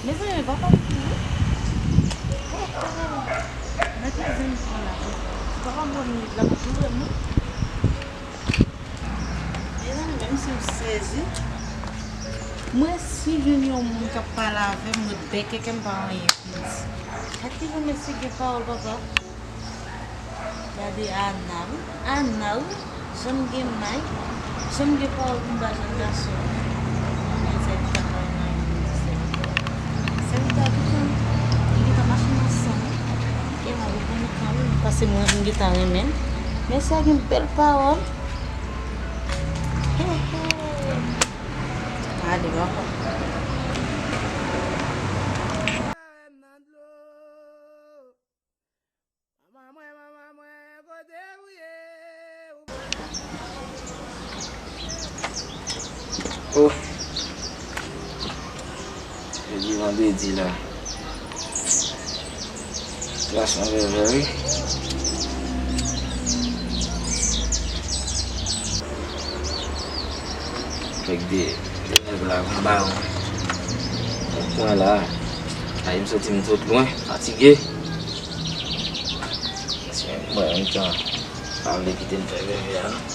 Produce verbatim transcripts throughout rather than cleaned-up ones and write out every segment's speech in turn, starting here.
Mezanmi, papa m tou wi. Mèt mezanmi pran la. Si papa m pran minit la, m ap joure m wi. Mezanmi, menm si m sezi, mwen si jwenn yon moun k ap pale avè m, mwen bèkèkè m pa anyen pou m di. Gad ki jan mesye gen pawòl, papa. Gade Ana wi. Ana wi. Jan m gen may. Jan m gen pawòl pou m ba jèn gason. Mwen menm sèvitè pa nan yon sèvitè. Sèvitè a toutan li gentan mache nan san m. E mwen rekonèt kanmenm paske mwen menm m gentan renmen l. Men sa gen bèl pawòl. He he. Ale papa. Manman mwen, manman mwen, kote ou ye? Ou pa... Oh. Jodi vandredi la. Klas mwen vèvè wi. Fèk de, de nèg la konn ba ou. Mwen la. Ay, m santi m sot lwen, fatige. Mwen menm tan pa vle kite m fè vèvè a non.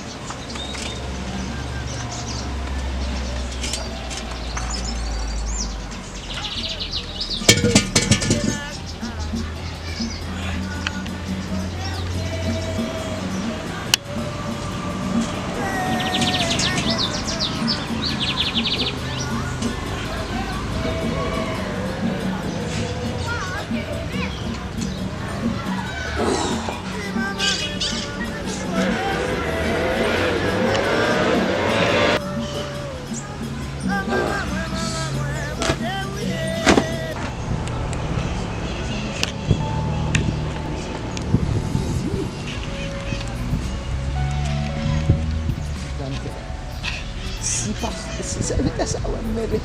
Si pa, si sèvitè sa wè m mele.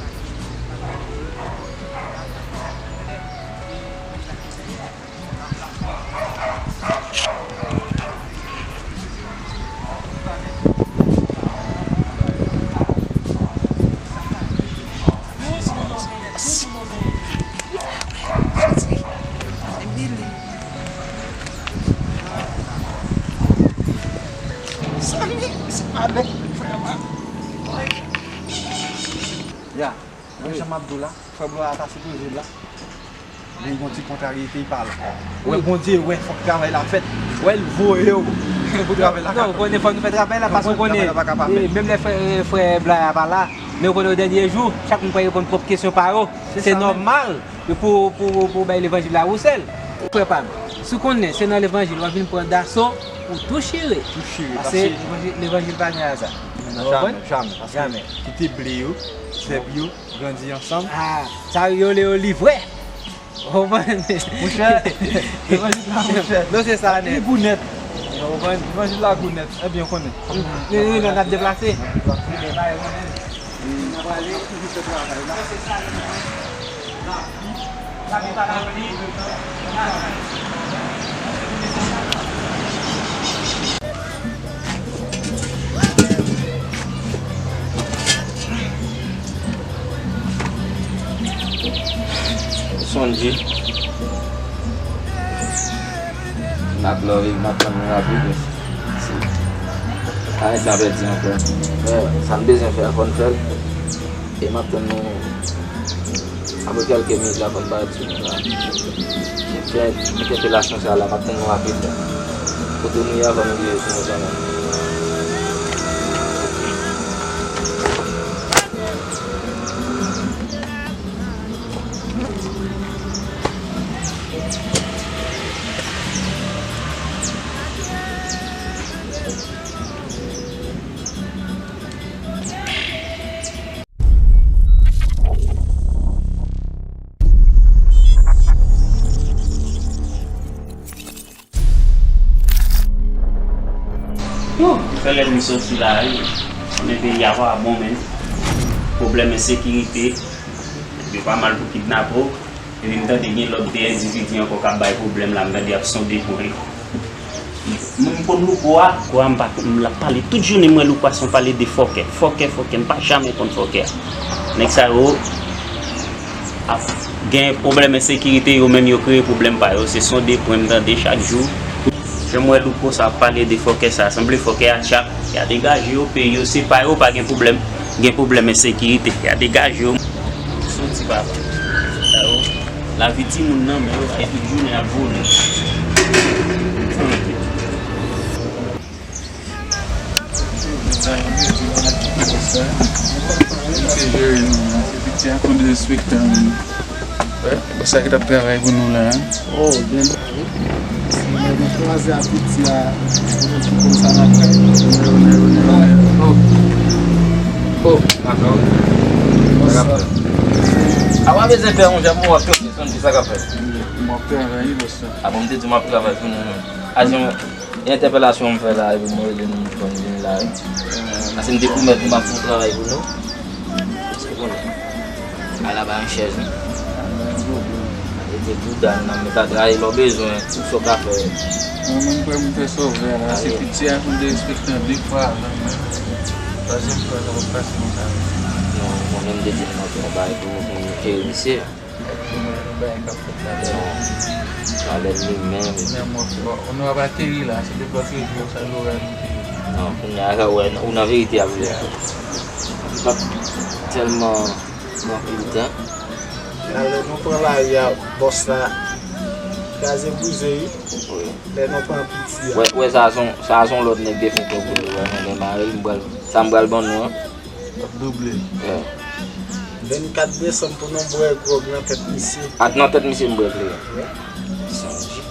Sa li, se pa bèk, vrèman. Ya, men jan m ap di w la, frè Blo a ta sipoze la. Men yon ti kontraryete, li pa la. Wè, Bondye wè, fòk travay la fèt. Wè, l voye w pou travay la ka fèt. Non, ou konnen fòk nou fè travay la, paske ou konnen, menm lè frè, frè Blo a pa la, men ou konnen o dènye jou, chak moun pral reponn pwòp kesyon pa yo. Se nòmal pou, pou, pou w bay levanjil la ou sèl. Frè pa m, si w konnen se nan levanjil w ap vin pran daso, ou tou chire. Tou chire, paske levanjil, levanjil pa gen aza. Ou konprann? Jamè, jamè. Paske kite ble yo, zèb yo, grandi ansanm. Ah, sa yo rele yo livrè. Ou konprann? Monchè, levanjil la, monchè. Non, se sa nèt. Li gou nèt. Ou konprann? Levanjil la gou nèt. Ebyen, ou konnen. N ap deplase. N ap ale, toujou fè travay la. Sondji. M ap love, m ap tann nou rapid. Anyen sa pèdi ankò. Sa n bezwen fè a, fò n fè l. E m ap tann nou. Apre kèlke minit la, fò n parèt sou moun la. Fè entèpelasyon sa la, m ap tann nou rapid. Kote nou ye avan nou rive sou moun sa menm. Yo, fè lè m soti la wi. Konnen peyi a pa bon menm. Pwoblèm ensekirite. Yo pa mal pou kidnape w. Epi m tande gen lòt de endividi ankò k ap bay pwoblèm la, m tande y ap sonde kwen yo. M, m konn Louko a. Louko a, m pa konn, m l ap pale tout jounen, mwen Louko a se yon pale de fòkè. Fòkè, fòkè, m pa janmen konn fòkè a. Nèg sa yo, Ap gen pwoblèm ensekirite, yo menm yo kreye pwoblèm pa yo. Se son de pwen m tande chak jou. Jan m wè Louko sa ap pale de fòkè sa, sanble fòkè a tchak. Ya degaje yo, peyi yo se pa yo, pa gen pwoblèm. Gen pwoblèm ensekirite. Ya degaje yo. Soti papa. Sa yo, lavi timoun nan men yo, e tout jounen ap vole. Sa yo mete nan aktivite sa. Li te jere nou, se piti a tou derespektan menm. Wè, bòs sa ki t ap travay pou nou la. Oh, byen. Si nou kwaze ak piti a, nou konn sa n ap fè. Oh, oh, dakò. Sa k ap fèt? A, w a bezwen fè yon jan pou w ap fè, sonn ki sa k ap fèt. M ap travay, bòs la. A bon, m te di w m ap travay pou nou menm. A di yon Entèpelasyon m fè la, epi mwen rele nou, m konn vin la, wi. Paske m te pwomèt nou m ap fè yon travay pou nou. Paske konnen. Ala ba yon chèz, wi. Mete bouda nan men, pa trayi lè w bezwen, tout sa w ka fè. Mwen menm, frè m, fè sa w vle la. Se piti a, m derespektan de fwa avan, men. Twazyèm fwa, sa p ap pase konsa. Non, mwen menm, m te di nou m ap fè yon bagay pou nou, pou nou jere misye. Yon bagay k ap fèt la. Non. Sa lè li menm. Ou menm w ap, ou nou ap ateri la, se de lòt rezo sa lora nou te ye. Non, kounye a, wè, ou nan verite a vle. Li p ap tèlman pran anpil tan. La, lè nou pran lari a, bòs la, kraze brize, wi. Wi. Lè nou pran piti a. Wè, wè, sa se yon, sa se yon lòt nèg te fè kòb pou li, wè, mwen, men mari, m pral, sa m pral ban nou an. Ap double. Yeah. Vennkat desanm pou nou bwè gwòg nan tèt misye. Ak nan tèt misye m bwè kleren. Yeah. Sonje.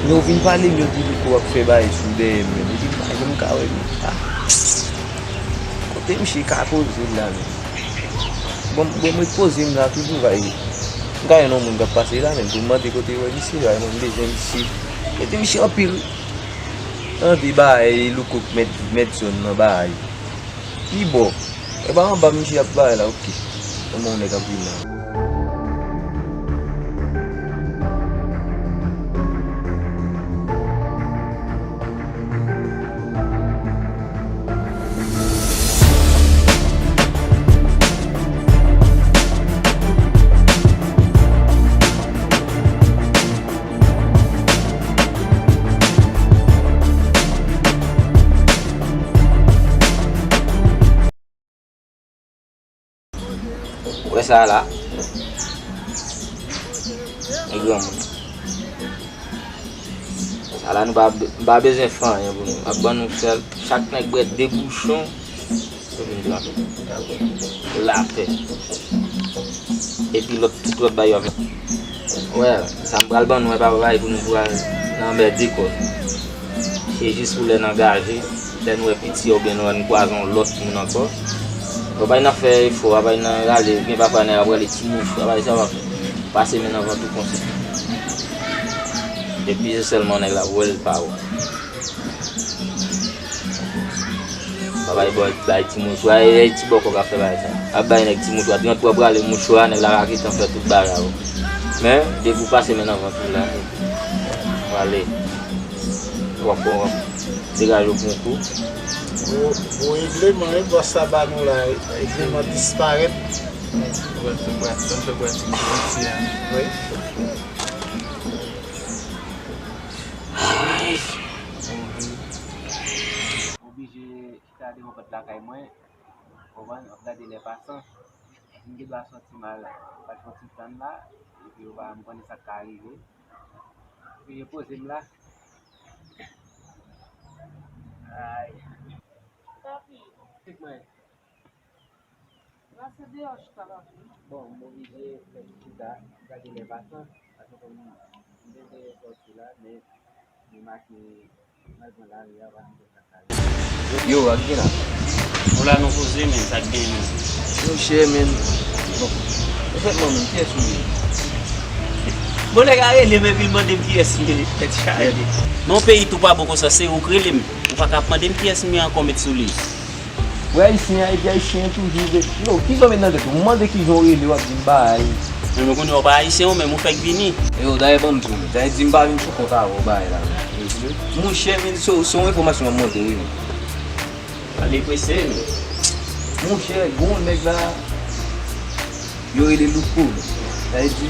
Yo vin pale m, yo di Louko ap fè bagay sou dèyè m, men epi m pa janm ka wè m. Ah. Kote misye ka poze m la menm? Bon, bon, m ret poze m la toujou, bay. M ka jwenn yon moun k ap pase la menm pou m mande kote yo wè misye, bay, mwen m bezwen misye. Epi misye anpil. Tande bagay, Louko k mèt, mèt zòn nan bagay. Pi bò. E pa anba misye ap bay la, oke. Kòman yon nèg ap vin la? Ou wè sa la? E granmoun. Sa la nou pa, m pa bezwen fè anyen pou nou. M ap ban nou sèl. Chak nèg bwè de bouchon. Yo vin tranpe. Lapè. Epi lòt, tout lòt bagay yo ap. Wè, sa m pral ban nou, e pa bagay pou nou pral nan anmède kò nou. Se jis pou lè n angaje, lè n wè piti oubyen nou wè n kwaze yon lòt moun ankò. Apay n ap fè efò, apay n rale, gen pafwa nèg ap rale ti mouchwa, apay sa w ap pase men nan vant ou konsa. Epi se sèlman nèg la pou wè l pa wè w. Pa bay bò, bay ti mouchwa, e, e ti bòkò k ap fè bagay sa. Ap bay nèg ti mouchwa, trant fwa prale mouchwa, nèg la ka gentan fè tout bagay ou. Men, depi w pase men nan vant ou la, prale. W ap, w ap degaje w pou yon kou. Gwo, gwo regleman, wi, bòs la ba nou la, wi. Regleman disparèt. Ou wè ti bwat, tann fè bwat ti bwat ti a. Wi. Oblije chita devan pòt lakay mwen, konprann, ap gade lè pasan. M gen dwa sòti m al, m al fè yon ti tann la, epi yo pa, m konnen sa k ka rive. Epi yo poze m la. Ay. Papi. Tik mwen. Pase deyò chita la. Bon, m oblije fè chita, gade lè pasan, paske kòm m te vle sòti la, men m remake malgre lari a pa antre nan kay. Yo, ak gen la. Ou la nou poze, men sa k gen, men. Monchè, men. Bon. Anfèt, mwen menm, kiyès ou ye? Bon, nèg la rele m epi l mande m kiyès m ye, tèt chaje. Men yon peyi tou pa bon konsa, se ou k rele m. Ou pa ka ap mande m kiyès m ye ankò, met sou li. Wi, ayisyen an, epi ayisyen an toujou vle. Yo, kisa w met nan tèt ou? M mande kijan w rele, w ap di m bagay. Men mwen konnen w pa ayisyen, ou menm ou fèk vini. Yo, dayè ban m di w, dayè di m pa vin sou kont avè w bagay la. Monchè, men se se yon enfòmasyon m ap mande w, wi, men. Pale prese, men. Monchè, gon nèg la, yo rele Louko. Sa vle di,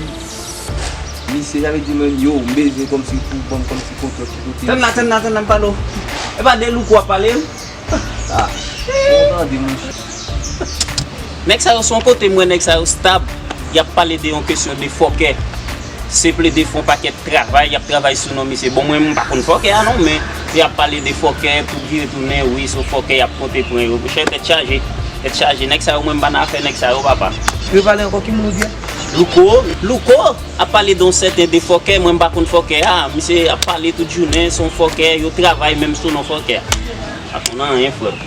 misye, sa vle di, men, yo, m bezwen kòmsi pou ban m kòmsi kontwòl ki kote. Tann la, tann la, tann la, m pale w. E pa de Louko w ap pale, wi. Ah, bon, tande, monchè. Nèg sa yo, se yon kote m wè nèg sa yo stab. Y ap pale de yon kesyon de fòkè. Se plede fè yon pakèt travay, y ap travay sou non misye. Bon, mwen, m pa konn fòkè a non, men y ap pale de fòkè pou vire tounen, wi, se yon fòkè y ap konte pran yo. Monchè, tèt chaje, tèt chaje. Nèg sa yo, mwen, m pa nan afè nèg sa yo, papa. Repale ankò, ki moun ou di a? Louko, Louko ap pale de yon sèten de fòkè, mwen, m pa konn fòkè a. Misye ap pale tout jounen, se yon fòkè, yo travay menm sou non fòkè a. Pa konn anyen, frè m.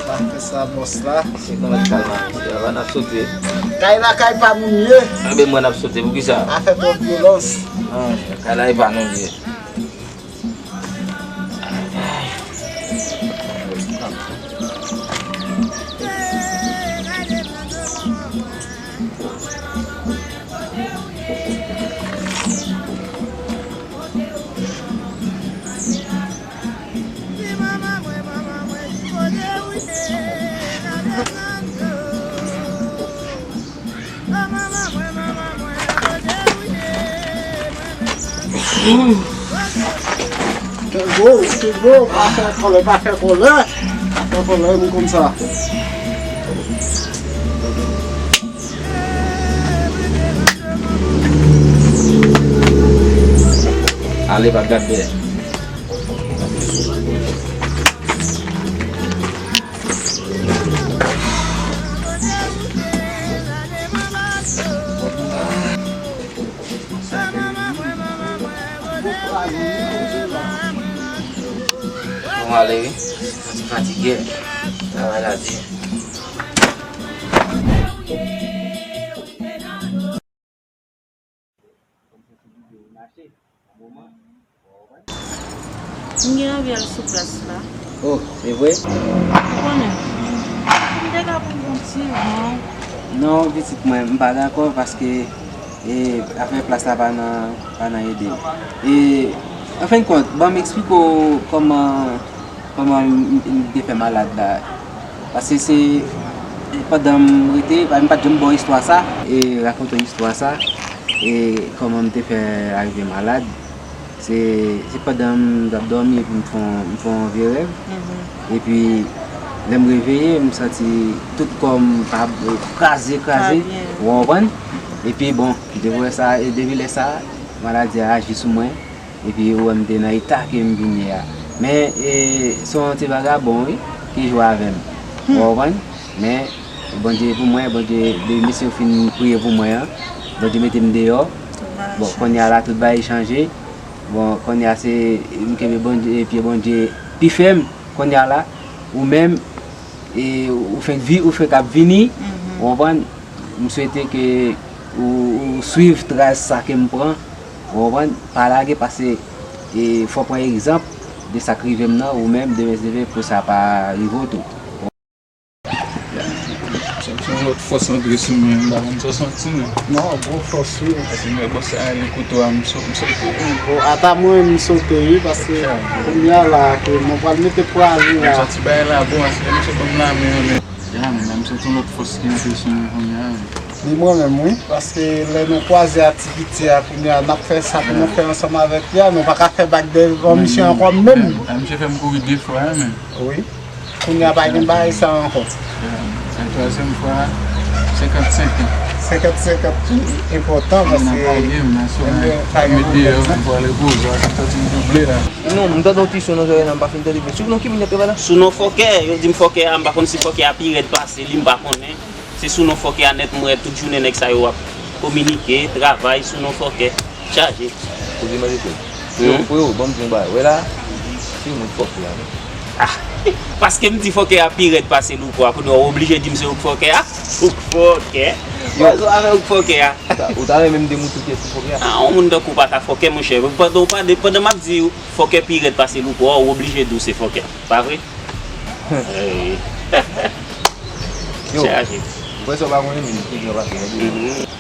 Apa fè sa, bòs la? Se kòman kay la, mesye? Apa n ap sote? Kay la, kay pa moun ye. Enben, mwen n ap sote, poukisa? Afè twòp vyolans. Non, kay la, e pa nou ye. Tego, Tego, pa fè kòlè, pa fè kòlè. Pa fè kòlè, nou konn sa. Ale, pa gade. Bon, ale wi. Mwen fatige. Travay la di. M gen anvi al sou plas la. Oh, se vre? Ou konnen, m te ka pran yon ti van. Non, pitit mwen, m pa dakò paske, e, afè plas la pa nan, pa nan ide m. E, anfendkont, ban m eksplike w kòman kòman m, m, m te fè malad la. Paske se pandan m rete, m pa t janm ba w istwa sa, e rakonte w istwa sa, e kòman m te fè arive malad. Se, se pandan m t ap dòmi epi m fè yon, m fè yon vye rèv. Epi, lè m reveye, m santi tout kò m pa, kraze, kraze, ou konprann? Epi, bon, depi lè sa, e depi lè sa, maladi a aji sou mwen. Epi ou wè m te nan eta ke m vin ye a. Men, e, se yon ti vagabon, wi, ki jwe avè m. Ou konprann? Men, Bondye pou mwen, Bondye, depi mesye yo fin priye pou mwen an, Bondye mete m deyò. Bon, kounye a la, tout bagay chanje. Bon, kounye a se, m kenbe Bondye, pye Bondye pi fèm. Kounye a la, ou menm, e, ou fenk vi-, ou fenk ap vini, ou konprann? M swete ke ou, ou swiv tras sa ke m pran, ou konprann? Pa lage, paske, e, fò w pran egzanp de sa k rive m nan, ou menm, demen si Dye vle, pou sa pa rive w tou. Se, se yon lòt Fòs antre sou mwen, m pa konn sa w santi non. Non, gwo fòs wi. Paske m wè bòs sa ale kote w a, m so- m sote wi. Bon, ata mwen, m sote wi, paske kounye a la ke mwen pral mete pwa li la. M santi bagay la bon, paske misye ban m lamen an, men. Ya, men, m santi yon lòt fòs ki antre sou mwen kounye a, men. Ni mwen menm wi, paske lè nou kwaze a ti piti a, kounye a, n ap fè sa pou nou fè ansanm avèk li a, nou pa ka fè bak devan misye ankò menm. A, misye fè m kouri de fwa wi, men. Wi. Kounye a pa gen bagay sa ankò. Sa twazyèm fwa, senkant senkant. Senkant senkant tou enpòtan paske. Nan pa gen, nan sou nan met deyò, m pral repoze, se sòti m double la. Non, m tande yon ti son nan zòrèy la, m pa fin tande byen. Sou non ki moun y ap travay la? Sou non fòkè, yo di m fòkè a, m pa konn si fòkè a pi rèd pase li, m pa konnen. Se sou non fòkè a nèt, m wè tout jounen nèg sa yo ap kominike, travay sou non fòkè. Chaje. Koze manje frè. Yo, freo, ban m di yon bagay. Wè la, se yon moun fòkè a, non. Ah, paske m di fòkè a pi rèd pase louko a, kounye a w oblije di m se ou k fòkè a? Ou k fòkè? Yo. Wè, so avè ou k fòkè a. Ou ta, ou ta renmen m demontre kiyès ki fòkè a? Ah, yon moun tankou w pa ka fòkè, monchè. Pandan w pa de, pandan m ap di w fòkè pi rèd pase louko a, w oblije di w se fòkè. Pa vre? Ey. Yo, chaje. Mwen sa w pa konnen, men ki gran pase nan devan.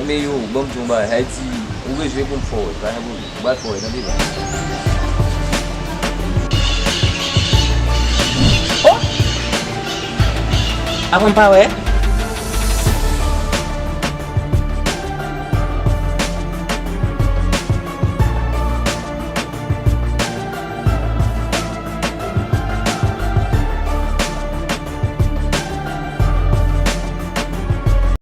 Enben yo, ban m di yon bagay. Ayiti, ou bezwen pou m fè w wè, pa gen pwoblèm. Ou pral fè w wè, tande la. Oh! Apre m pa wè.